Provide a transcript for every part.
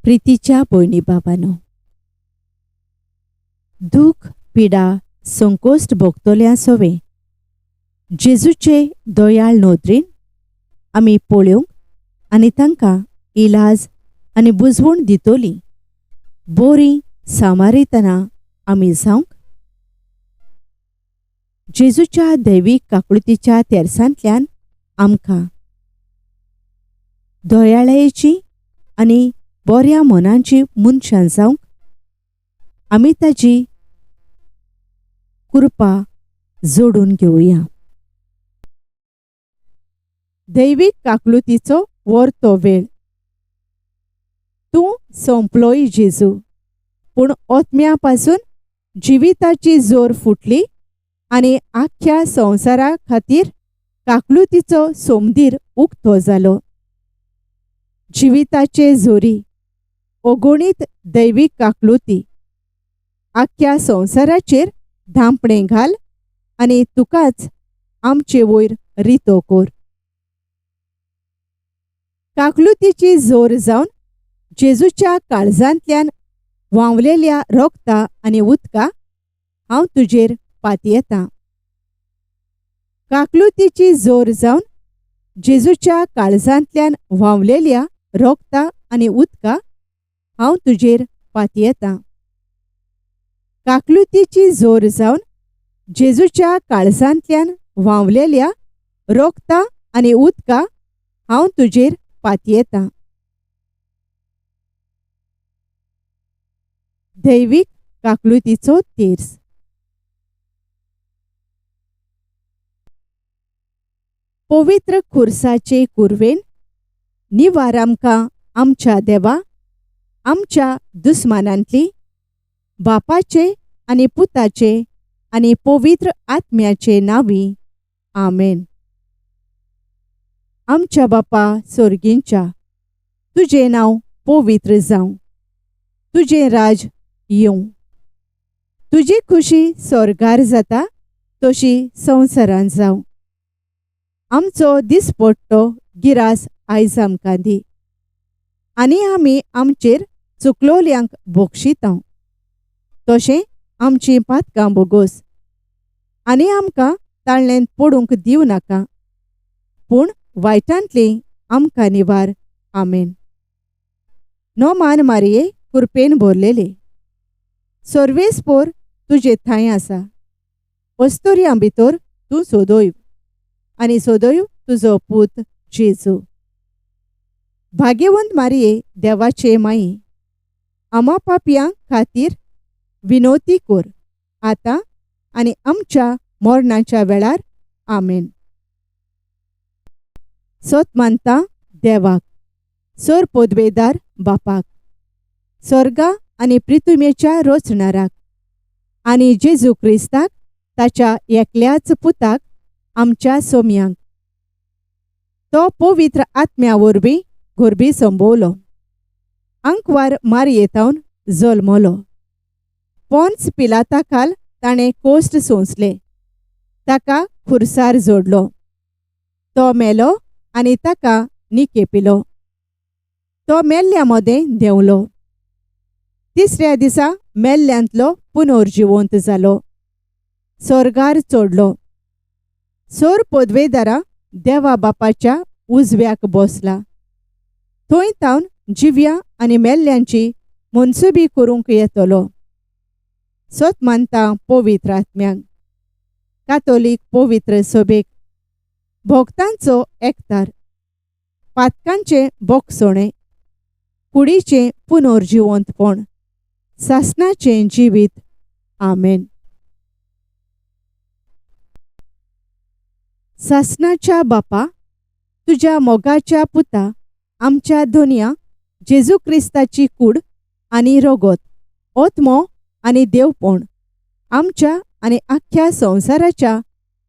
प्रितीच्या भयणी बाबानो, दूख पिडा संकोश्ट भोगतल्या सवे जेजूचे दयाळ नदरेन आमी पळोवंक आनी तांकां इलाज आनी बुजवण दितली बरी सामारितना आमी जावंक जेजूच्या दैवीक काकळुतीच्या तेरसांतल्यान आमकां दयाळायेची आनी बऱ्या मनांची मनशां जावंक आमी ताजी कृपा जोडून घेवया. दैवीक काकलुतीचो वर्तो वेळ. तूं सोंपलोय जेजू, पूण ओतम्या पासून जिविताची जोर फुटली आनी आख्ख्या संवसारा खातीर काकलुतीचो सोमदीर उक्तो जालो. जिविताचे जोरी अगणीत दैवीक काकलुती आख्ख्या संवसाराचेर धांपणें घाल आनी तुकाच आमचे वयर रितो कोर. काकलुतीची जोर जावन जेजूच्या काळजांतल्यान व्हांवलेल्या रोगता आनी उदका हांव तुजेर पातयेतां. काकलुतीची जोर जावन जेजूच्या काळजांतल्यान व्हांवलेल्या रोगता आनी उदका हांव तुजेर पातयेतां. काकलुतीची जोर जावन जेजूच्या काळजांतल्यान व्हांवलेल्या रोगता आनी उदका हांव तुजेर पातयेतां. दैवीक काकलुतीचो तेर्स. पवित्र खुर्साचे कुरवेन निवार आमकां आमच्या देवा आमच्या दुस्मानांतली बापाचे आनी पुताचे आनी पवित्र आत्म्याचे नांवी. आमेन. आमच्या बापा सोर्गींच्या, तुजें नांव पवित्र जावं, तुजें राज येवं, तुजी खुशी स्वर्गार जाता तशी संवसारांत जावं. आमचो दिसपट्टो गिरास आयज आमकां दी आनी आमी आमचेर चुकलोल्यांक बोगशिता तशें आमचीं पातकां बोगोस आनी आमकां ताळ्ळेंत पडूंक दिवं नाका, पूण वायटांतली आमकां निवार. आमेन. नोमान मारये कुरपेन भरलेले सर्वेस्पोर तुजे थांय आसा, अस्तुऱ्यां भितर तूं सोदोय आनी सोदोय तुजो पूत जेजू. भाग्यवंत मारये देवाचे माई, आमा पापयां खातीर विनोती कोर आतां आनी आमच्या मरणाच्या वेळार. आमेन. सोत मानता देवाक, सोर पोदवेदार बापाक, स्वर्गा आनी प्रितुमेच्या रोचणाराक आनी जेजू क्रिस्ताक ताच्या एकल्याच पुताक आमच्या सोम्यांक, तो पवित्र आत्म्या वरवीं गोरबी संभवलो, आंकवार मारयेतावन जल्मलो, पोन्स पिलाता खाल ताणें कोश्ट सोंसले, ताका खुर्सार जोडलो, तो मेलो आनी ताका निकेपिलो, तो मेल्ल्या मदें देंवलो, तिसऱ्या दिसा मेल्ल्यांतलो पुनर्जिवंत जालो, स्वर्गार चडलो, सोर पदवेदारा देवा बापाच्या उजव्याक बसला, थंय तावन जिव्या आनी मेल्ल्यांची मनसुबी करूंक येतलो. सत मानता पवित्र आत्म्यांक, कातोलीक पवित्र सभेक, भोक्तांचो एकतार, पातकांचें बोगसणें, कुडीचें पुनर्जिवंतपण, सासणाचें जिवीत. आमेन. सासणाच्या बापा, तुज्या मोगाच्या पुता आमच्या दोनया जेजू क्रिस्ताची कूड आनी रगत, ओत्मो आनी देवपण आमच्या आनी आख्ख्या संवसाराच्या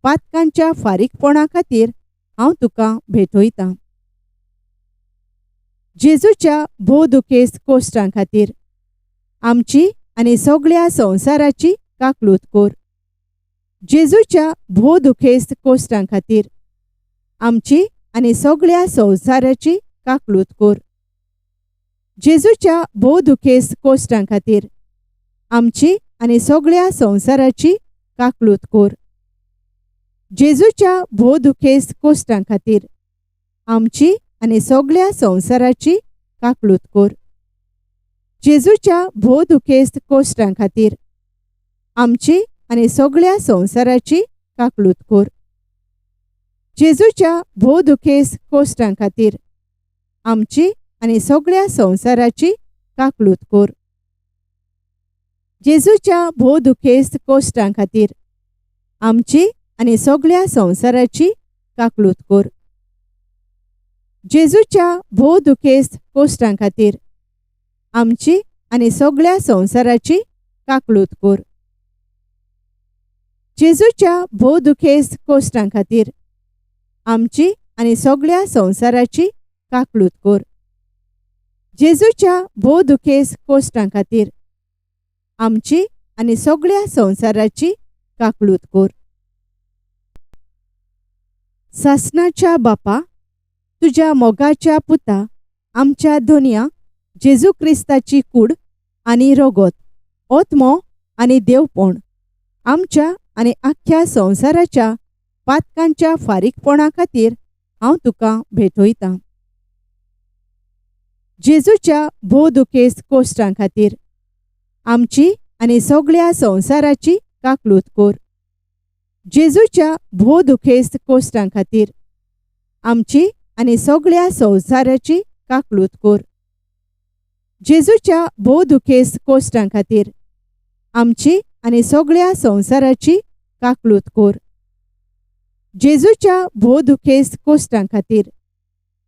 पातकांच्या फारीकपणा खातीर हांव तुका भेटयतां. जेजूच्या भोव दुखेस्त कोश्टां खातीर आमची आनी सगळ्या संवसाराची काकलूत कोर. जेजूच्या भोव दुखेस्त कोश्टां खातीर आमची आनी सगळ्या संवसाराची काकलूत कोर. जेजूच्या भोव दुखेस्त कोश्टां खातीर आमची आनी सगळ्या संवसाराची काकलूत कोर. जेजूच्या भोव दुखेस्त कोश्टां खातीर आमची आनी सगळ्या संवसाराची काकलूत कोर. जेजूच्या भोव दुखेस्त कोश्टां खातीर आमची आनी सगळ्या संवसाराची काकलूत कोर. जेजूच्या भोव दुखेस्त कोश्टां खातीर आमची आनी सगळ्या संवसाराची काकलूत कोर. जेजूच्या भोव दुखेस्त कोश्टां खातीर आमची आनी सगळ्या संवसाराची काकलूत कोर. जेजूच्या भोव दुखेस्त कोश्टां खातीर आमची आनी सगळ्या संवसाराची काकलूत कोर. जेजूच्या भोव दुखेस्त कोश्टां खातीर आमची आनी सगळ्या संवसाराची काकलूत कोर. जेजूच्या भोव दुखेस्त कोश्टां खातीर आमची आनी सगळ्या संवसाराची काकलूत कोर. सासणाच्या बापा, तुज्या मोगाच्या पुता आमच्या धोनया जेजू क्रिस्ताची कूड आनी रगत, ओत्मो आनी देवपण आमच्या आनी आख्ख्या संवसाराच्या पातकांच्या फारीकपणा खातीर हांव तुका भेटयतां. जेजूच्या भोव दुखेस्त कोश्टां खातीर आमची आनी सगळ्या संवसाराची काकलूत कोर. जेजूच्या भोव दुखेस्त कोश्टां खातीर आमची आनी सगळ्या संवसाराची काकलूत कोर. जेजूच्या भोव दुखेस्त कोश्टां खातीर आमची आनी सगळ्या संवसाराची काकलूत कोर. जेजूच्या भोव दुखेस्त कोश्टां खातीर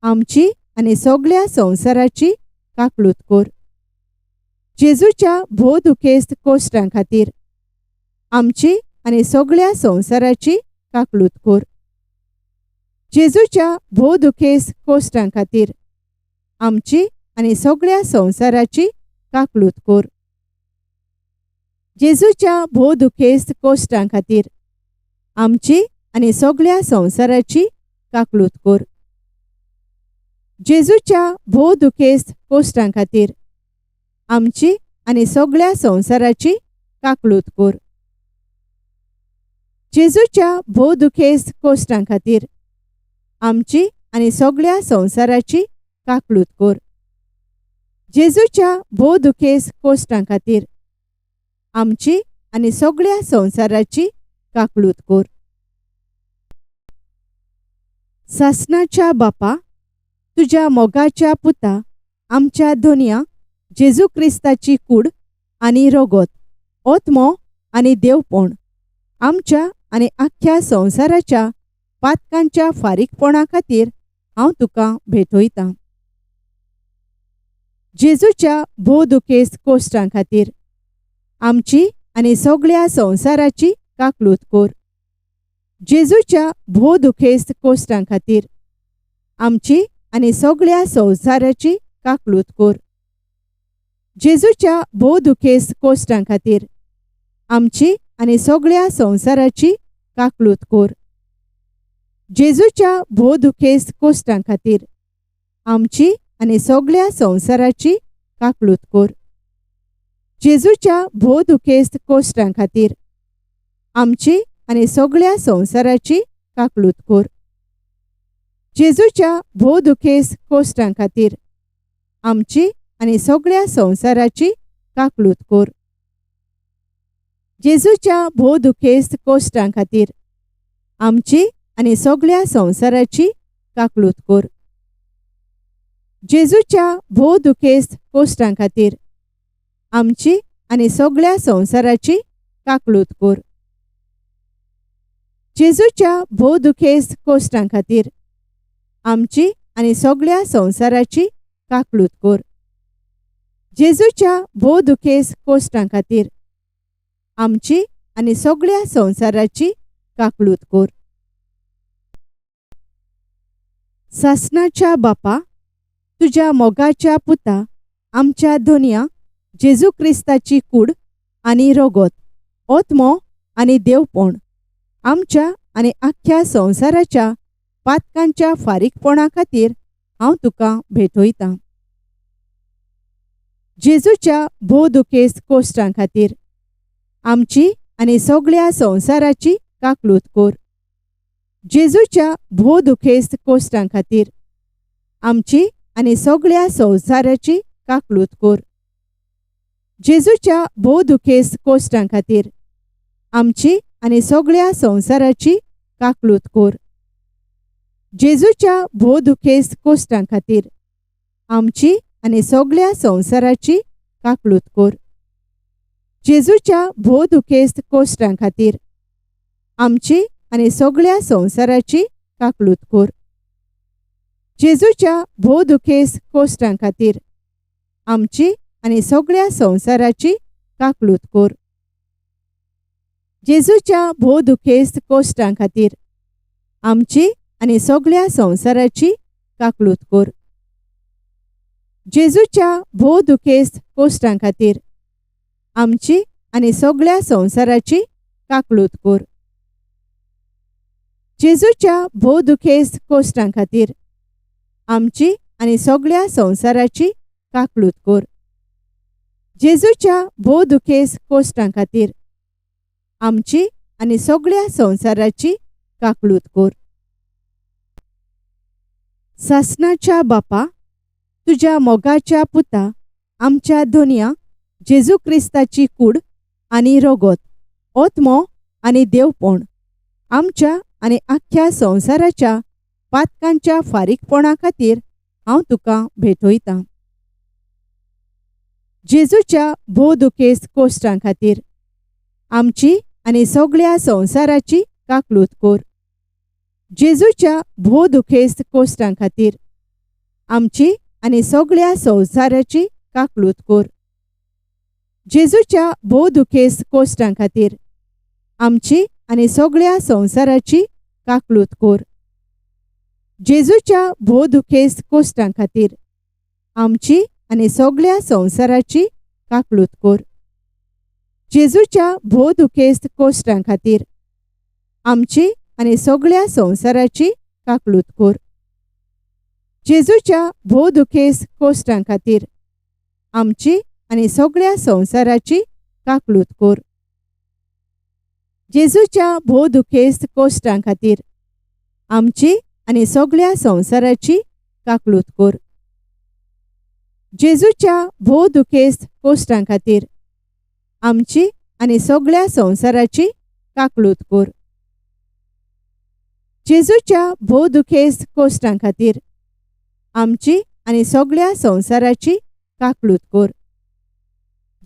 आमची आनी सगळ्या संवसाराची काकलूत कोर. जेजूच्या भोव दुखेस्त कोश्टां खातीर आमची आनी सगळ्या संवसाराची काकलूत कोर. जेजूच्या भोव दुखेस्त कोश्टां खातीर आमची आनी सगळ्या संवसाराची काकलूत कोर. जेजूच्या भोव दुखेस्त कोश्टां खातीर आमची आनी सगळ्या संवसाराची काकलूत कोर. जेजूच्या भोव दुखेस्त कोश्टां खातीर आमची आनी सगळ्या संवसाराची काकलूत कोर. जेजूच्या भोव दुखेस्त कोश्टां खातीर आमची आनी सगळ्या संवसाराची काकलूत कोर. जेजूच्या भोव दुखेस्त कोश्टां खातीर आमची आनी सगळ्या संवसाराची काकलूत कोर. सासणाच्या बापा, तुज्या मोगाच्या पुता आमच्या धोनया जेजू क्रिस्ताची कूड आनी रगत, ओत्मो आनी देवपण आमच्या आनी आख्ख्या संवसाराच्या पातकांच्या फारीकपणा खातीर हांव तुका भेटयतां. जेजूच्या भोव दुखेस्त कोश्टां खातीर आमची आनी सगळ्या संवसाराची काकलूत कोर. जेजूच्या भोव दुखेस्त कोश्टां खातीर आमची आनी सगळ्या संवसाराची काकलूत कोर. जेजूच्या भोव दुखेस्त कोश्टां खातीर आमची आनी सगळ्या संवसाराची काकलूत कोर. जेजूच्या भोव दुखेस्त कोश्टां खातीर आमची आनी सगळ्या संवसाराची काकलूत कोर. जेजूच्या भोव दुखेस्त कोश्टां खातीर आमची आनी सगळ्या संवसाराची काकलूत कोर. जेजूच्या भोव दुखेस्त कोश्टां खातीर आमची आनी सगळ्या संवसाराची काकलूत कोर. जेजूच्या भोव दुखेस्त कोश्टां खातीर आमची आनी सगळ्या संवसाराची काकलूत कोर. जेजूच्या भोव दुखेस्त कोश्टां खातीर आमची आनी सगळ्या संवसाराची काकलूत कोर. जेजूच्या भोव दुखेस्त कोश्टां खातीर आमची आनी सगळ्या संवसाराची काकलूत कोर. जेजूच्या भोव दुखेस्त कोश्टां खातीर आमची आनी सगळ्या संवसाराची काकलूत कोर. सासणाच्या बापा, तुज्या मोगाच्या पुता आमच्या धोनया जेजू क्रिस्ताची कूड आनी रगत, ओत्मो आनी देवपण आमच्या आनी आख्ख्या संवसाराच्या पातकांच्या फारीकपणा खातीर हांव तुका भेटयतां. जेजूच्या भोव दुखेस्त कोश्टां खातीर आमची आनी सगळ्या संवसाराची काकलूत कर. जेजूच्या भोव दुखेस्त कोश्टां खातीर आमची आनी सगळ्या संवसाराची काकलूत कर. जेजूच्या भोव दुखेस्त कोश्टां खातीर आमची आनी सगळ्या संवसाराची काकलूत कर. जेजूच्या भोव दुखेस्त कोश्टां खातीर आमची आनी सगळ्या संवसाराची काकलूत कर. जेजूच्या भोव दुखेस्त कोश्टां खातीर आमची आनी सगळ्या संवसाराची काकलूत कर. जेजूच्या भोव दुखेस्त कोश्टां खातीर आमची आनी सगळ्या संवसाराची काकलूत कर. जेजूच्या भोव दुखेस्त कोश्टां खातीर आमची आनी सगळ्या संवसाराची काकलूत कर. जेजूच्या भोव दुखेस्त कोश्टां खातीर आमची आनी सगळ्या संवसाराची काकलूत कर. जेजूच्या भोव दुखेस्त कोश्टां खातीर आमची आनी सगळ्या संवसाराची काकलूत कर. जेजूच्या भोव दुखेस्त कोश्टां खातीर आमची आनी सगळ्या संवसाराची काकलूत कर. सासणाच्या बापा, तुज्या मोगाच्या पुता आमच्या दोनया जेजू क्रिस्ताची कूड आनी रगत, ओत्मो आनी देवपण आमच्या आनी आख्ख्या संवसाराच्या पातकांच्या फारीकपणा खातीर हांव तुका भेटयतां. जेजूच्या भोव दुखेस्त कोश्टां खातीर आमची आनी सगळ्या संवसाराची काकलूत कर. जेजूच्या भोव दुखेस्त कोश्टां खातीर आमची आनी सगळ्या संवसाराची काकलूत कर. जेजूच्या भोव दुखेस्त कोश्टां खातीर आमची आनी सगळ्या संवसाराची काकलूत कर. जेजूच्या भोव दुखेस्त कोश्टां खातीर आमची आनी सगळ्या संवसाराची काकलूत कर. जेजूच्या भोव दुखेस्त कोश्टां खातीर आमची आनी सगळ्या संवसाराची काकलूत कर. जेजूच्या भोव दुखेस्त कोश्टां खातीर आमची आनी सगळ्या संवसाराची काकलूत कर. जेजूच्या भोव दुखेस्त कोश्टां खातीर आमची आनी सगळ्या संवसाराची काकलूत कर. जेजूच्या भोव दुखेस्त कोश्टां खातीर आमची आनी सगळ्या संवसाराची काकलूत कर. जेजूच्या भोव दुखेस्त कोश्टां खातीर आमची आनी सगळ्या संवसाराची काकलूत कर.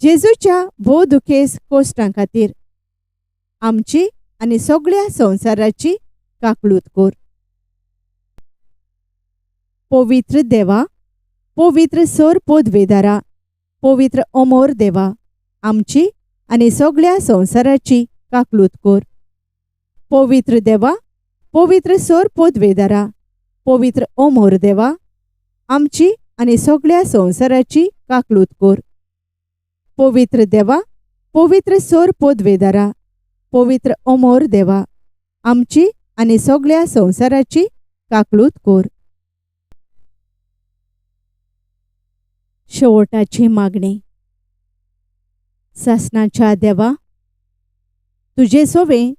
जेजूच्या भोव दुखेस्त कोश्टां खातीर आमची आनी सगळ्या संवसाराची काकलूत कर. पवित्र देवा, पवित्र सोर पोदवेदारा, पवित्र अमोर देवा, आमची आनी सगळ्या संवसाराची काकलूत कर. पवित्र देवा, पवित्र सोर पोदवेदारा, पवित्र अमोर देवा, आमची आनी सगळ्या संवसाराची काकलूत कर. पवित्र देवा, पवित्र सोर पोदवेदारा, पवित्र अमोर देवा, आमची आनी सगळ्या संवसाराची काकलूत कर. शेवटाची मागणी. सासणाच्या देवा, तुजे सोवे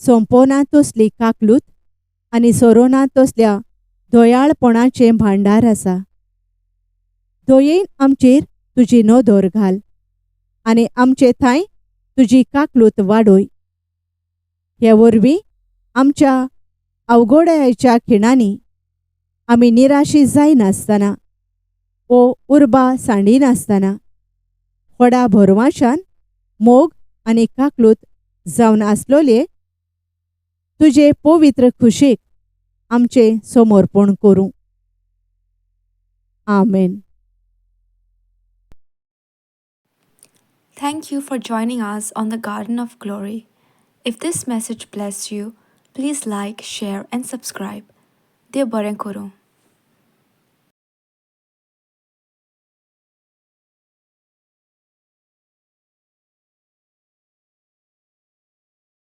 सोंपोना तसली काकलूत आनी सोरोना तसल्या दयाळपणाचें भांडार आसा. दयेन आमचेर तुजी नदर घाल आनी आमचे थांय तुजी काकलूत वाडय. हे वरवीं आमच्या अवघडायेच्या खिणांनी आमी निराशी जायनासतना ओ उर्बा सांडिनासतना व्हडा भरवाशान मोग आनी काकलूत जावन आसलोले तुजे पवित्र खुशीक आमचें समर्पण करूं. आमेन. Thank you for joining us on the Garden of Glory. If this message blessed you, please like, share, and subscribe. देव बरें करूं.